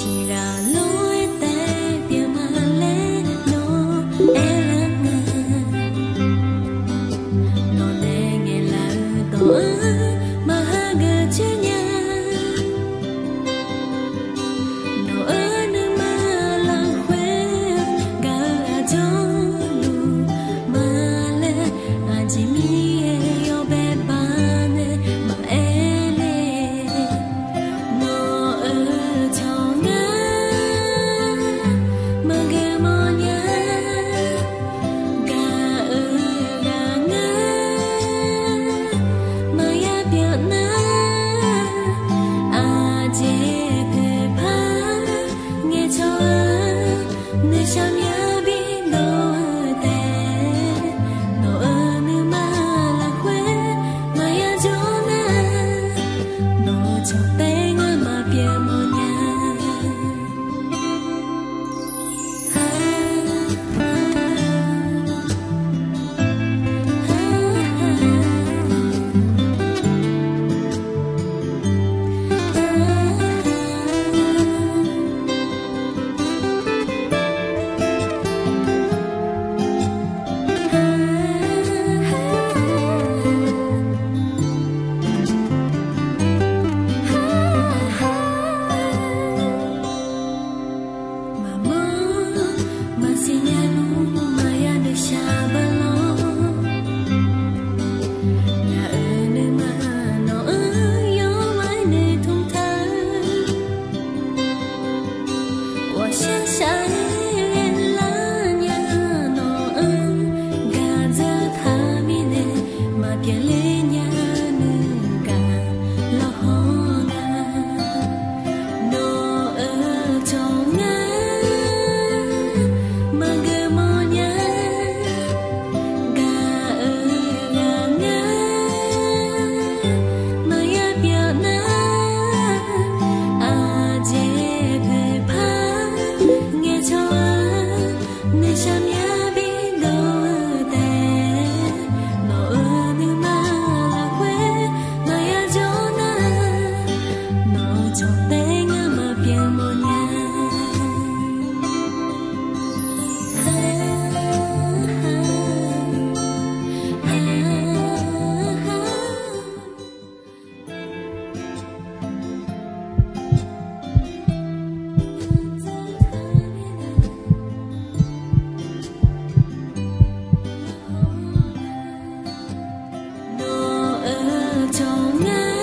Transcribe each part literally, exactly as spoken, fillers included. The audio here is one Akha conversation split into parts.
Tiqghaq lof-aer taef pyeuf ma laer nawq aerlar nga. Nawqnae ngaeqlaf-eu dawq-anr maqhageuf coer nya. Nawq-euq nuima lafkhoer gaq-eu aqjawrluf ma laer, aqjeq mir-aer yawbae baq nae maqaer le. Nawq-euq cawq ngar maqgeuf mawrnya. Gaq-euq ghaq ngar maqya pyeuf nar, aqjeq poeqpar ngaeqcawq-eu nuishar myar bi dov-eu taef. Nawq-euq nuima lafkhoer maqya jawr nar, nawq-euq cawq taef ngar maqpyeuf mawrnya. Maqmawr maqsiq nya nmr maqya nuishar baq lawr. Ngaq-euq nuima nawq-anr yawr-aer noeqtmq taq-eu, ghawqshaq shaq-aer ghaelar nya. Nawq-anr gaq dzeur taq mirnae maqpyeuf ler nya-eu nuigaq lawqhaw nga. Nawq-euq cawq ngar maqgeuf mawrnya. Gaq-euq ghaq ngar maqya pyeuf nar, aqjeq poeqpar ngaeqcawq-eu nuishar myar bi dov-eu taef. Nawq-euq nuima lafkhoer maqya jawr nar, nawq-euq cawq taef ngar maqpyeuf mawrnya. Nawq-euq cawq ngar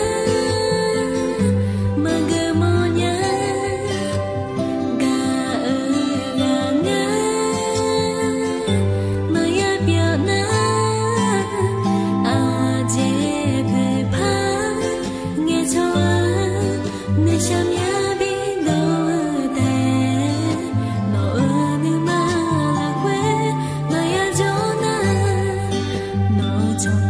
maqgeuf mawrnya. Gaq-euq ghaq ngar maqya pyeuf nar, aqjeq poeqpar ngaeqcawq-eu nuishar myar bi dov-eu taef. Nawq-euq nuima lafkhoer maqya jawr nar, nawq-euq cawq